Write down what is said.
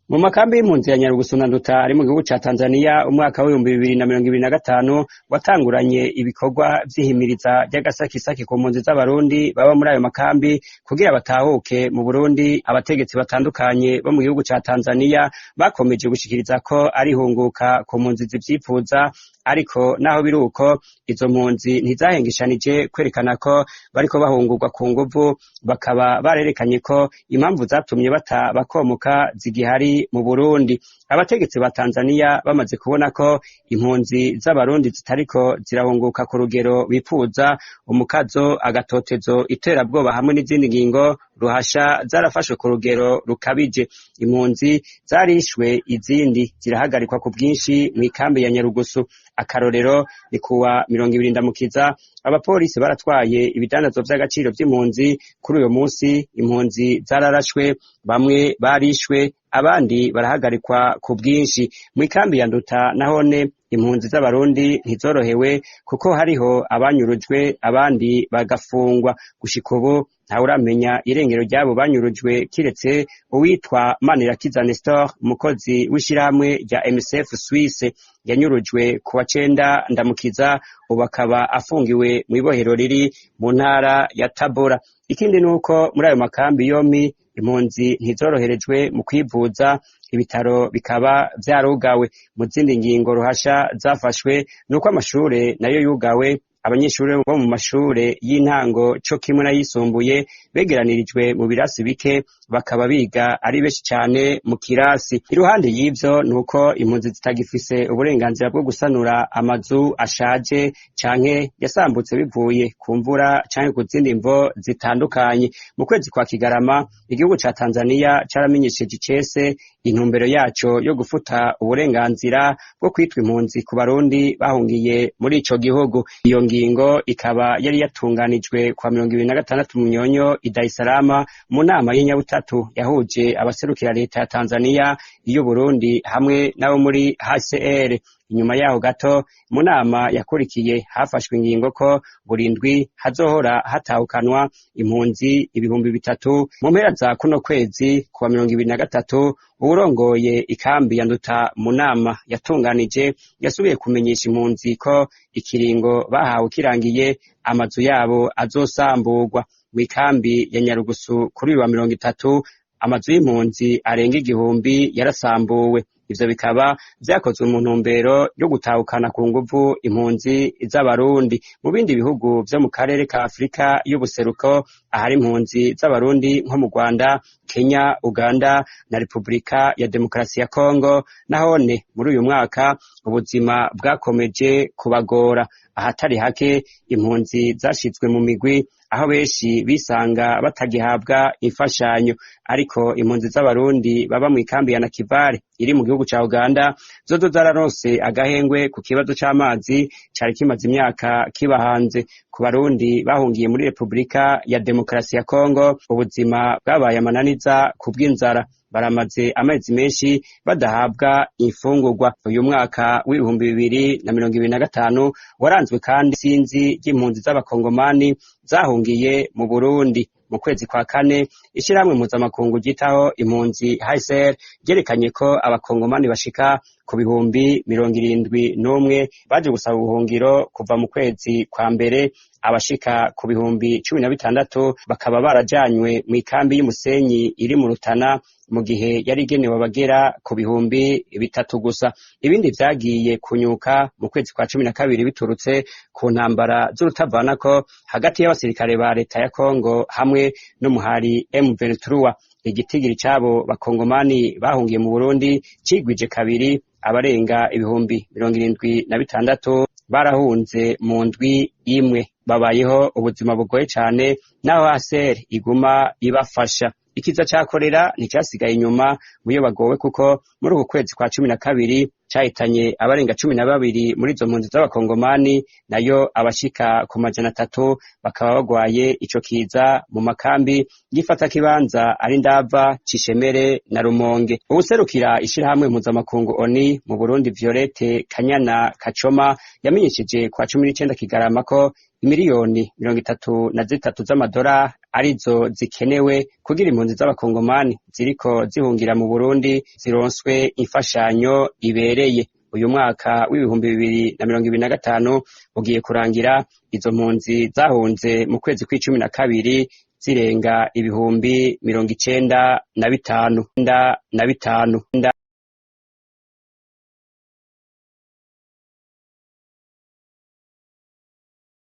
Mu makambi y'impunzi ya Nyarugusu na Nduta ari mu gihugu ca Tanzania, umwaka w'2025 watanguranye ibikorwa vy'ihimiriza ry'agasakisaki ku mpunzi z'Abarundi baba muri ayo makambi kugira batahuke mu Burundi. Abategetsi batandukanye bo mu gihugu ca Tanzania bakomeje gushikiriza ko ari ihunguka ku mpunzi zivyipfuza, ariko naho biri uko, izo mpunzi ntizahengeshanije kwerekana ko bariko bahungurwa ku nguvu, bakaba barerekanye ko impamvu zatumye bata bakomoka zigihari mu Burundi. Abategetsi ba Tanzania bamaze kubona ko impunzi z'Abarundi zitariko zirahunguka ku rugero bipfuza, umukazo, agatotezo, iterabwoba hamwe n'izindi ngingo ruhasha zarafashwe ku rugero rukabije. Impunzi zarishwe, izindi zirahagarikwa ku bwinshi mw'ikambi ya Nyarugusu. Akarorero ni kuwa 20 Ndamukiza, abapolisi baratwaye ibidandazwa vy'agaciro vy'impunzi. Kuri uyo munsi impunzi zararashwe, bamwe barishwe, abandi barahagarikwa ku bwinshi. Mw'ikambi ya Nduta nahone impunzi z'Abarundi ntizorohewe, kuko hariho abanyurujwe, abandi bagafungwa. Gushika ubu ntawuramenya irengero ry'abo banyurujwe, kiretse uwitwa Manirakiza Nestor, umukozi w'ishirahamwe rya MSF Suisse, yanyurujwe kuwa 9 Ndamukiza, ubu akaba afungiwe mw'ibohero riri mu ntara ya Tabora. Ikindi nuko muri ayo makambi yompi impunzi ntizoroherejwe mu kwivuza, ibitaro bikaba vyarugawe. Mu zindi ngingo ruhasha zafashwe nuko amashure nayo yugawe, abanyeshure bo mu mashure y'intango co kimwe n'ayisumbuye begeranirijwe mu birasi bike, bakaba biga ari benshi cane mu kirasi. Iruhande y'ivyo nuko impunzi zitagifise uburenganzira bwo gusanura amazu ashaje canke yasambutse bivuye ku mvura canke ku zindi mvo zitandukanye. Mu kwezi kwa Kigarama, igihugu ca Tanzania caramenyesheje icese intumbero yaco yo gufuta uburenganzira bwo kwitwa impunzi ku Barundi bahungiye muri ico gihugu. Iyo ngingo ikaba yari yatunganijwe kwa 26 Munyonyo i Dar es Salaam, mu nama y'inyabutatu yahuje abaserukira leta ya Tanzania, iy'Uburundi hamwe n'abo muri HCR. Inyuma yaho gato, mu nama yakurikiye, hafashwe ingingo ko buri ndwi hazohora hatahukanwa impunzi 3000. Mu mpera za kuno kwezi, kuwa 23, uwurongoye ikambi ya Nduta mu nama yatunganije yasubiye kumenyesha impunzi ko ikiringo bahawe kirangiye amazu yabo azosamburwa. Mw'ikambi ya Nyarugusu, kuri uyu wa 30, amazu y'impunzi arenga 1000 yarasambuwe. Ivyo bikaba vyakozwe mu ntumbero yo gutahukana ku nguvu impunzi z'Abarundi. Mu bindi bihugu vyo mu karere ka Afrika y'ubuseruko ahari impunzi z'Abarundi, nko mu Rwanda, Kenya, Uganda na Repubulika ya Demokarasi ya Kongo, nahone muri uyu mwaka ubuzima bwakomeje kubagora. Ahatari hake impunzi zashizwe mu migwi, aho benshi bisanga batagihabwa imfashanyo. Ariko impunzi z'Abarundi baba mw'ikambi ya Nakivale iri mu gihugu ca Uganda zozo zararonse agahengwe ku kibazo c'amazi cari kimaze imyaka kibahanze. Ku Barundi bahungiye muri Repubulika ya Demokarasi ya Kongo, ubuzima bwabaye amananiza kubw'inzara, baramaze amezi menshi badahabwa imfungurwa. Uyu mwaka w'2025 waranzwe kandi isinzi ry'impunzi z'Abakongomani zahungiye mu Burundi. Mu kwezi kwa kane, ishirahamwe mpuzamakungu ryitaho impunzi HCR ryerekanye ko Abakongomani bashika ku 71,000 baje gusaba ubuhungiro kuva mu kwezi kwa mbere, abashika ku 16,000 bakaba barajanywe mw'ikambi y'Umusenyi iri mu Rutana, mu gihe yari igenewe abagera ku 3000 gusa. Ibindi vyagiye kunyuka mu kwezi kwa 12 biturutse ku ntambara z'urutavanako hagati y'abasirikare ba leta ya Kongo hamwe n'umuhari M23. Igitigiri c'abo Bakongomani bahungiye mu Burundi cigwije kabiri, abarenga 76,000 barahunze mu ndwi imwe. Babayeho ubuzima bugoye cane naho HCR iguma ibafasha. Ikiza ca korera nticasigaye inyuma muyo bagowe, kuko muri uku kwezi kwa 12 cahitanye abarenga 12 muri izo mpunzi z'Abakongomani, nayo abashika ku 300 bakaba bagwaye ico kiza mu makambi y'ifatakibanza ari Ndava, Cishemere na Rumonge. Uwuserukira ishirahamwe mpuzamakungu ONU mu Burundi, Violette Kanyana Kacoma, yamenyesheje kwa 19 Kigarama ko Imiliyoni 33 z'amadora arizo zikenewe kugira impunzi z'abakongomani ziriko zihungira mu Burundi zironswe imfashanyo ibereye. Uyu mwaka w'2025 ugiye kurangira izo mpunzi zahunze mu kwezi kw'12 zirenga 95,000 na bitanu.